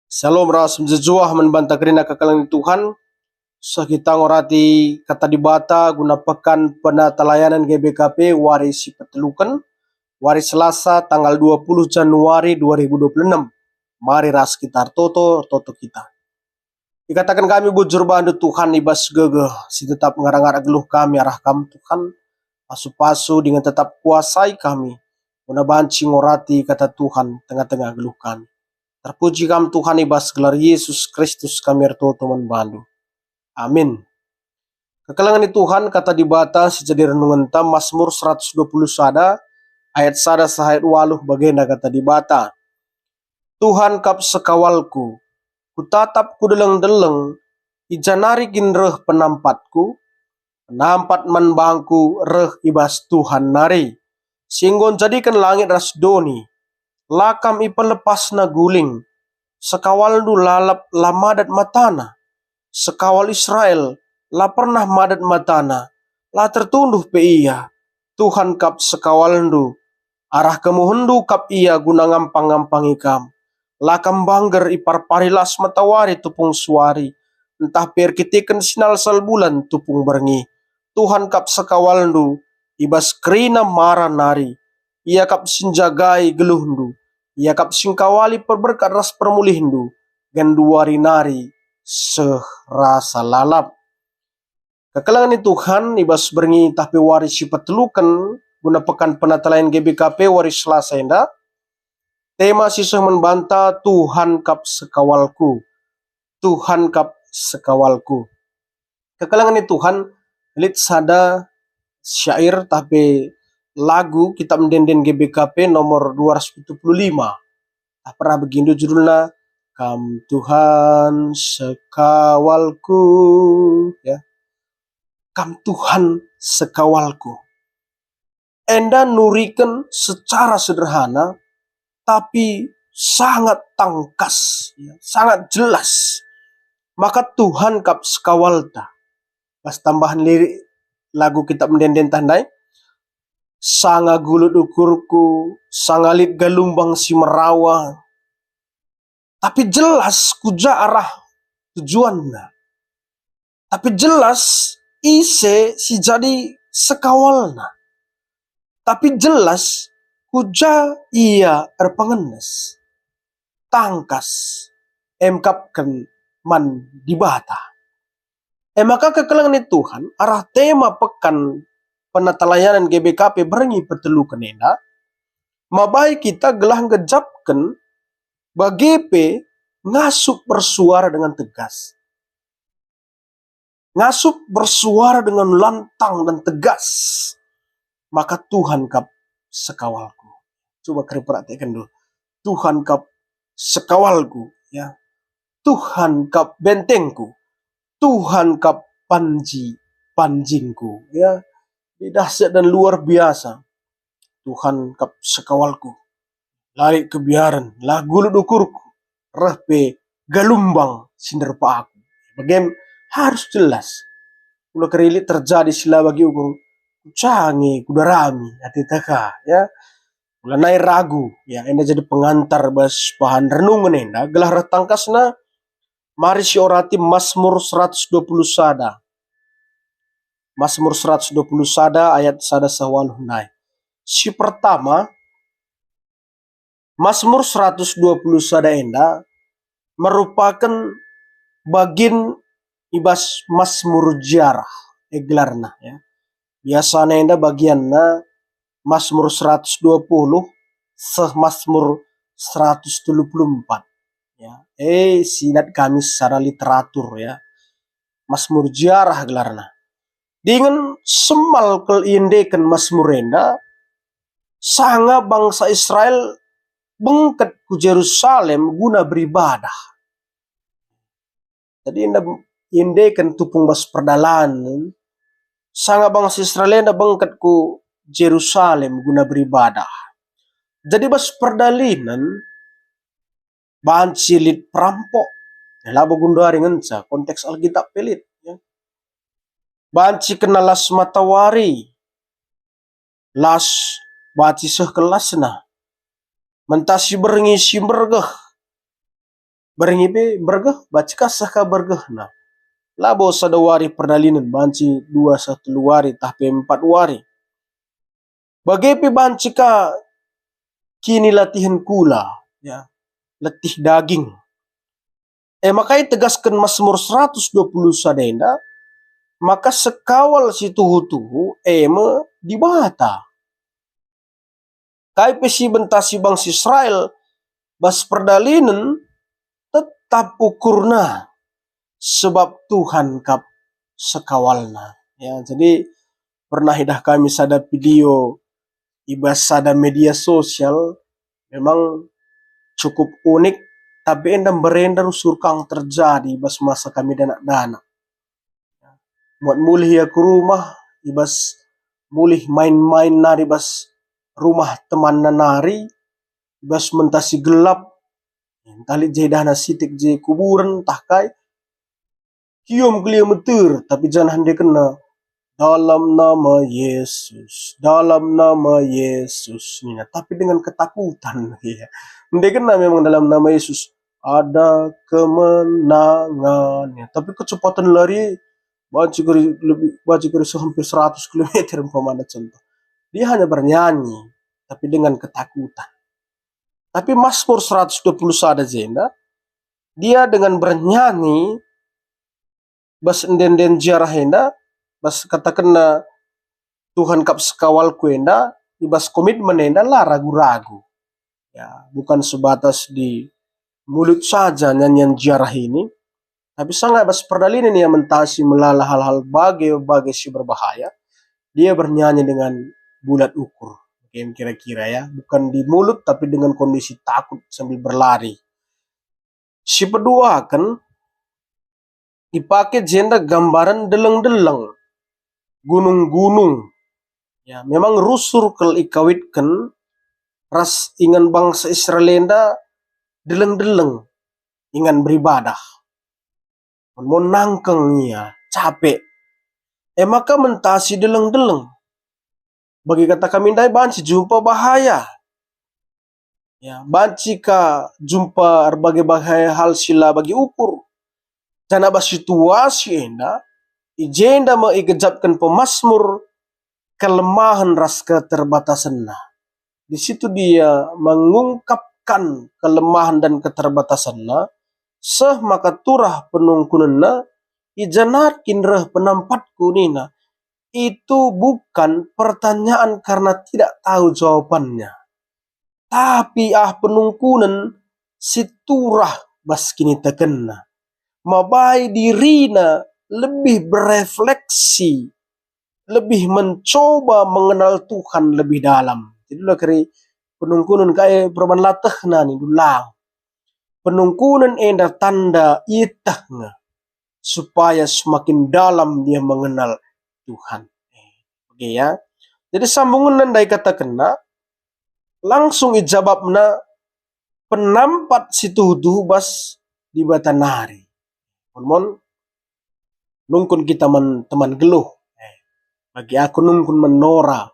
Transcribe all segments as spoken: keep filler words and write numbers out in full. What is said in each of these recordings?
Shalom ras mejuah-juah man banta kerina kekelengen Tuhan. Seh kita ngorati Kata Dibata guna pekan penatalayanen G B K P wari si peteluken, wari Selasa tanggal dua puluh Januari dua ribu dua puluh enam. Mari ras kita ertoto, ertoto kita. Ikataken kami bujur bandu Tuhan i bas gegeh si tetap ngarak-ngarak geluh kami arah Kam Tuhan. Pasu-pasu dingen tetap kuasai kami, guna banci ngorati Kata Tuhan tengah-tengah geluh kami. Terpuji Kam Tuhan, i bas gelar Yesus Kristus kami ertoto man bandu. Amin. Kekelengen Tuhan, Kata Dibata si jadi renungenta Mazmur seratus dua puluh sada ayat sada seh ayat waluh, bagenda Kata Dibata, "Tuhan kap sekawalku, kutatap kudeleng-deleng, i ja nari kin reh penampatku? Penampat man bangku reh i bas Tuhan nari, si enggo njadiken langit ras doni. La Kam ipelepasNa guling. SekawalNdu lalap la madat mataNa. Sekawal Israel la pernah madat mataNa, la tertunduh pe ia. Tuhan kap sekawalNdu. Arah kemuhenNdu kap ia guna ngampang-ngampangi Kam. La Kam mbangger iparpari las matawari tupung suari, ntah pe erkiteken sinalsal bulan tupung berngi. Tuhan kap sekawalNdu, i bas kerina mara nari. Ia kap si njagai geluhNdu. Ia kap si ngkawali perberkat ras permulihndu, genduari nari seh rasa lalap." Kekelengen Tuhan, i bas berngi ntah pe wari si peteluken guna pekan penatalayanen G B K P wari Selasa enda, tema si seh man banta, "Tuhan kap sekawalku, Tuhan kap sekawalku." Kekelengen Tuhan, lit sada syair ntah pe lagu Kitab Ende-enden G B K P nomor dua ratus pitu puluh lima. Ntah pernah begindu judulna, "Kam Tuhan sekawalku," ya. "Kam Tuhan sekawalku." Enda nuriken secara sederhana, tapi sangat tangkas, ya, sangat jelas. Maka Tuhan kap sekawalta. Pas tambahan lirik lagu Kitab Ende-enden ntah ndai, "Sanga gulut ukurku, sanga lit galumbang si merawa." Tapi jelas ku ja arah tujuanna. Tapi jelas ise si jadi sekawalna. Tapi jelas ku ja ia erpengennes. Tangkas, emkapken man Dibata. E maka kekelengen Tuhan, arah tema pekan penatalayanen G B K P berngi peteluken enda, mabai kita gelah ngejapken bage pe ngasup bersuara dengan tegas. Ngasup bersuara dengan lantang dan tegas. Maka Tuhan kap sekawalku. Coba keri peratikenndu. Tuhan kap sekawalku, ya. Tuhan kap bentengku. Tuhan kap panji-panjingku, ya. Ini dahsyat dan luar biasa. Tuhan kap sekawalku. La lit kebiaren, la gulut ukurku, reh pe galumbang si nerpa aku. Bagen harus jelas. Ula kerilik terjadi si la bagi ukur, kucangi, kudarami ateta ka, ya. Ula nai ragu, ya, enda jadi pengantar bas bahan renungen enda, gelah reh tangkasna, mari siorati Mazmur seratus dua puluh sada. Mazmur seratus dua puluh sada ayat sada seh waluh ndai. Si pertama, Mazmur seratus dua puluh sada enda merupaken bagin i bas Mazmur Jiarah, e gelarna, ya. Biasana enda bagianna Mazmur seratus dua puluh seh Mazmur seratus telu puluh empat. Ya, e, si ingat kami secara literatur, ya. Mazmur Jiarah gelarna. Dingen semal kal iendeken Mazmur enda, sanga bangsa Israel bengket ku Jerusalem guna beribadah. Jadi enda iendeken tupung bas perdalanen, sanga bangsa Israel enda bengket ku Jerusalem guna beribadah. Jadi bas perdalanen banci lit perampok. Ya, labo genduari ngenca, konteks Alkitab pe lit, ya. Banci kena las matawari, las banci seh kal lasna. Mentasi berngi si mbergeh, Berngi pe bergeh, banci ka seh ka bergehna. Labo sada wari perdalinen, banci dua seh telu wari, tah pe empat wari. Bage pe banci ka kinilatihen kula, ya, letih daging. E maka itegasken Masmur seratus dua puluh sada enda, maka sekawal si tuhu-tuhu e me Dibata. Kai pe si bentasi bangsa Israel bas perdalinen, tetap ukurna, sebab Tuhan kap sekawalna. Ya, jadi pernah idah kami sada video i bas sada media sosial, memang cukup unik, tapi enda mberenda rusur kang terjadi bas masa kami danak-danak. Muat mulih ia ku rumah, i bas mulih main-main nari bas rumah temanna nari, i bas mentasi gelap, ntah lit je idahna sitik je kuburen, ntah kai. Kium kelia meter, tapi janah ndekenna, "Dalam nama Yesus, dalam nama Yesus," nina, tapi dengan ketakutan. Iya. Ndekenna memang dalam nama Yesus, "Ada kemenangan," ya. Tapi kecepatan lari banci keri, lebih, banci keri hampir seratus kilometer umpamana contoh. Dia hanya bernyanyi, tapi dengan ketakutan. Tapi Mazmur seratus dua puluh sada jenda, dia dengan bernyanyi bas ende-enden ziarah enda, bas katakenna, "Tuhan kap sekawalku" enda, i bas komitmen enda la ragu-ragu. Ya, bukan sebatas di mulut saja nyanyian ziarah ini, tapi sanga bas perdalinen ia mentasi melala hal-hal bage-bage si berbahaya. Dia bernyanyi dengan bulat ukur. Oke, kira-kira ya, bukan di mulut tapi dengan kondisi takut sambil berlari. Si peduaken, ipake jenda gambaren deleng-deleng, gunung-gunung. Ya, memang rusur kal ikawitken ras ingan bangsa Israel enda deleng-deleng ingan beribadah. Mon nangkeng ia, capek. E maka mentasi deleng-deleng. Bagi kata kami ndai banci jumpa bahaya. Ya, banci ka jumpa erbagai-bagai hal si la bagi ukur. Janah bas situasi enda, i jenda me igejapken pemasmur kelemahen ras keterbatasenna. Di situ dia mengungkapkan kelemahan dan keterbatasenna, seh maka turah penungkunenna, "I ja nat kin reh penampatku?" nina. Itu bukan pertanyaan karena tidak tahu jawabannya, tapi ah penungkunen si turah bas kinitekenna. Mabai dirina lebih berefleksi, lebih mencoba mengenal Tuhan lebih dalam. Jadi la keri penungkunen kai perban latehna ni dulang. Penungkunen enda tanda ieteh nge, supaya semakin dalam dia mengenal Tuhan. Oke ya. Jadi sambungna ndai katakenna, langsung ijabapna penampat si tuhu-tuhu bas Dibata nari. Mon, mon nungkun kita man teman geluh. Eh, bagi aku nungkun man Nora.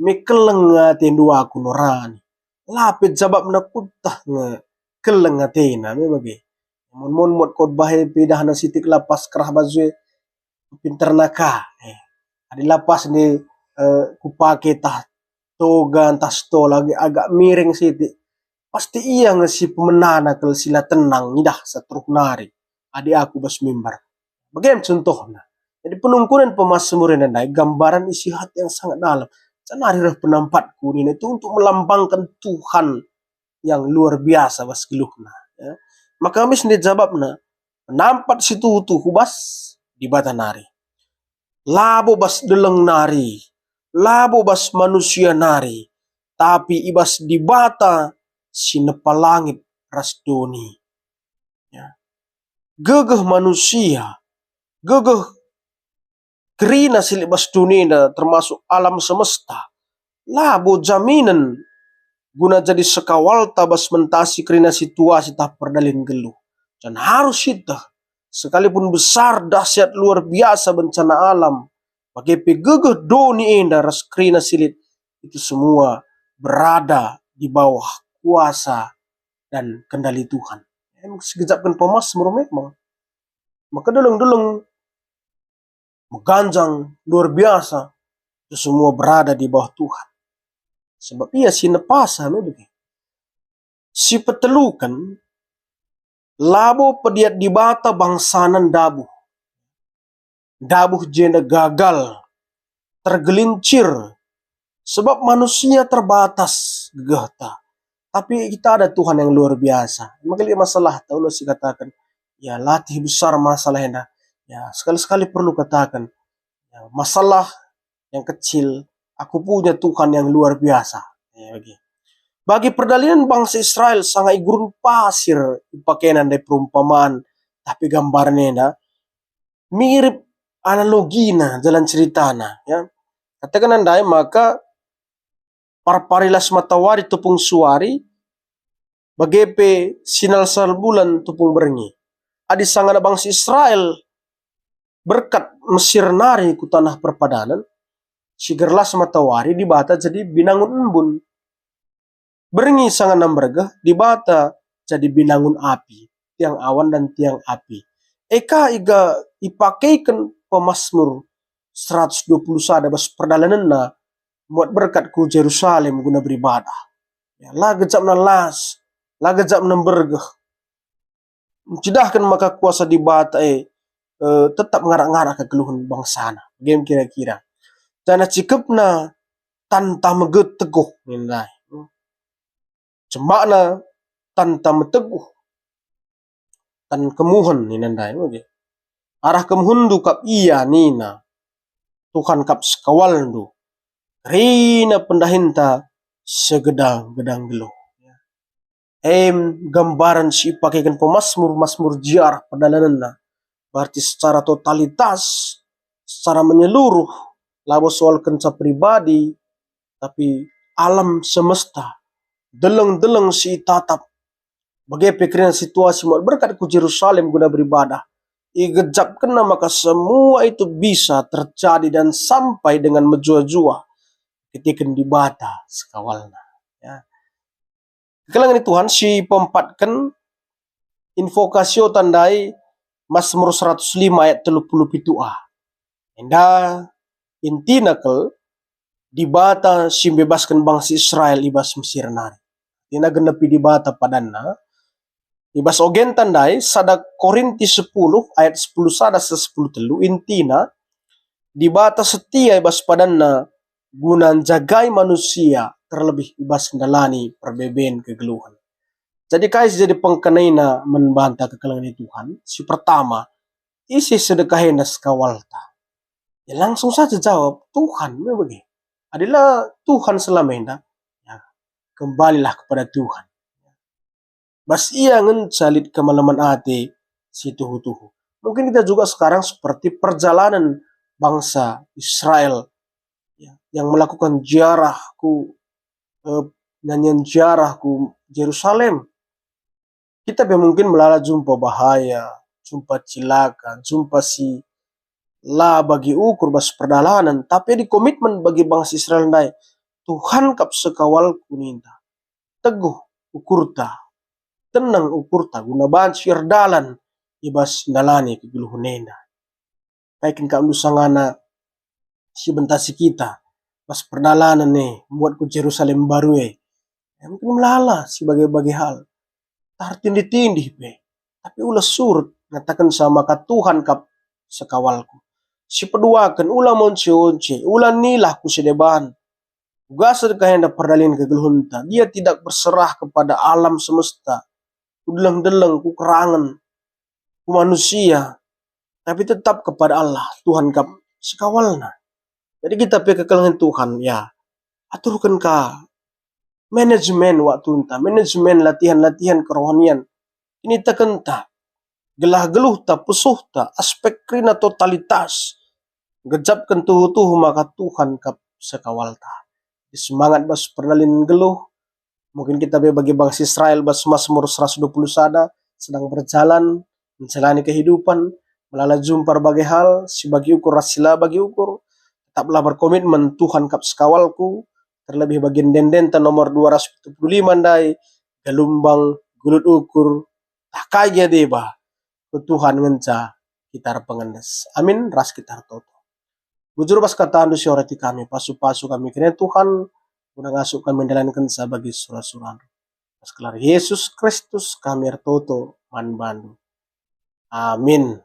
Me keleng atendu aku Nora ni. La pe jabapna kueteh nge keleng atena me bage. Mon, mon muat khotbah e pe idahna sitik la pas kerah baju e, pinterna ka. Eh, adi la pas ni, eh, kupake tah toga ntah setola age agak miring sitik, pasti ia nge si pemenana kal si la tenang ngidah seteruk nari adi aku bas mimbar. Bage me contohna. Jadi penungkunen pemasmur enda ndai gambaran isi hati yang sangat dalam. Janari reh penampatku nina itu untuk melambangkan Tuhan yang luar biasa bas geluhna, ya. Maka mis ndai jabapna, penampat si tuhu-tuhu bas Dibata nari. Labo bas deleng nari, labo bas manusia nari, tapi i bas Dibata si nepa langit ras doni. Ya. Gegeh manusia, gegeh kerina si lit bas doni enda termasuk alam semesta, labo jaminen guna jadi sekawalta bas mentasi kerina situasi tah perdalin geluh. Janah arus ieteh, sekalipun besar, dahsyat, luar biasa bencana alam, bage pe gegeh doni enda ras kerina si lit, itu semua berada di bawah kuasa dan kendali Tuhan. Em, sigejapken pemasmur memang. Maka deleng-deleng meganjang luar biasa itu semua berada di bawah Tuhan. Sebab ia si nepasa me bage. Si peteluken, labo pediat Dibata bangsana ndabuh. Ndabuh jenda gagal, tergelincir, sebab manusia terbatas gegehta. Tapi kita ada Tuhan yang luar biasa. Maka lit masalah, tahu lo si katakan, ya, latih besar masalah enda. Ya, sekali-sekali perlu katakan, ya, masalah yang kecil, aku punya Tuhan yang luar biasa. Ya, bagi. Bagi perdalanen bangsa Israel sanga i gurun pasir ipakena ndai perumpamaan, tapi gambarna enda mirip analogina jalan ceritana, ya. Kataken ndai maka parpari las matawari tupung suari, bage pe sinalsal bulan tupung berngi. Adi sangana bangsa Israel berkat Mesir nari ku tanah perpadanen, si gerlas matawari Dibata jadi binangun embun. Berngi sangana mbergeh Dibata jadi binangun api, tiang awan dan tiang api. Eka iga ipakeiken pemasmur seratus dua puluh sada bas perdalanenna muat berkat ku Jerusalem guna beribadah. Ya, la gejapna las, la gejapna mbergeh. Ncidahken maka kuasa Dibata e, eh, tetap ngarak-ngarak kegeluhen bangsana. Bage kira-kira. Janah cikepna tanta meget teguh nina ndai. Cembakna tanta meteguh. Tan kemuhen nina ndai. Oke. Arah kemuhenndu kap ia nina. Tuhan kap sekawalndu. Kerina pendahinta segedang-gedang geluh. Em, gambaren si ipakeken pemasmur, masmur ziarah perdalanenna. Berarti secara totalitas, secara menyeluruh, labo soal kenca pribadi, tapi alam semesta, deleng-deleng si itatap, bage pe kerina situasi muat berkat ku Jerusalem guna beribadah. Igejapkenna maka semua itu bisa terjadi dan sampai dengan mejuah-juah ketika Dibata sekawalna. Ya. Kekelengen Tuhan si peempatken invokasio tandai Masmur seratus lima ayat telu puluh pitu a. Enda intina kal Dibata si mbebasken bangsa Israel i bas Mesir nari. Tina genepi Dibata padanna. I bas ogen tandai sada Korinti sepuluh ayat sepuluh sada seh sepuluh telu intina Dibata setia i bas padanna guna njagai manusia, terlebih i bas ndalani perbeben kegeluhen. Jadi kai si jadi pengkenaina man banta kekelengen Tuhan? Si pertama, ise sedekah enda sekawalta? Ya langsung saja jawab, Tuhan me bage. Adi la Tuhan selama enda, ya, kembalilah kepada Tuhan. Bas ia ngenca lit kemalemen ate si tuhu-tuhu. Mungkin kita juga sekarang seperti perjalanan bangsa Israel, ya, yang melakukan ziarah ku, eh, nyanyian ziarah ku Jerusalem. Kita pe mungkin melala jumpa bahaya, jumpa cilaka, jumpa si la bagi ukur bas perdalanen, tapi di komitmen bagi bangsa Israel ndai, Tuhan kap sekawalku ninta. Teguh ukurta, tenang ukurta guna banci erdalan i bas ndalani kegeluhen enda. Kai kin kap ndu sangana si bentasi kita bas perdalanen e muat ku Jerusalem baru e? Ya, mungkin melala si bage-bage hal. Tartindih-tindih pe. Tapi ula surut ngatakenca maka Tuhan kap sekawalku. Si peduaken, ula monce-once, ula nilah ku si deban. Uga sedekah enda perdalanen kegeluhenta. Dia tidak berserah kepada alam semesta, ku deleng-deleng, ku kerangen, ku manusia, tapi tetap kepada Allah, Tuhan kap sekawalna. Jadi kita pe kekelengen Tuhan, ya, aturken ka manajemen waktunta, manajemen latihan-latihan kerohanian. Kinitekenta, gelah geluhta, pusuhta, aspek kerina totalitas. Gejapken tuhu-tuhu maka Tuhan kap sekawalta. Semangat bas perdalanen geluh, mungkin kita pe bagi bangsa Israel bas Masmur seratus dua puluh sada sedang berjalan, menjalani kehidupan, melala jumpa erbagai hal, si bagi ukur ras si la bagi ukur. Tetaplah berkomitmen, Tuhan kap sekawalku, terlebih bagi ende-endenta nomor dua ratus pitu puluh lima ndai, gelumbang, gulut ukur, tah kai gia deba, ku Tuhan ngenca kita erpengendes. Amin, ras kita ertoto. Bujur bas kataNdu si oreti kami, pasu-pasu kami kerina Tuhan, guna ngasup kami ndalankenca bagi sura-suraNdu. Bas gelar Yesus Kristus kami ertoto man bandu. Amin.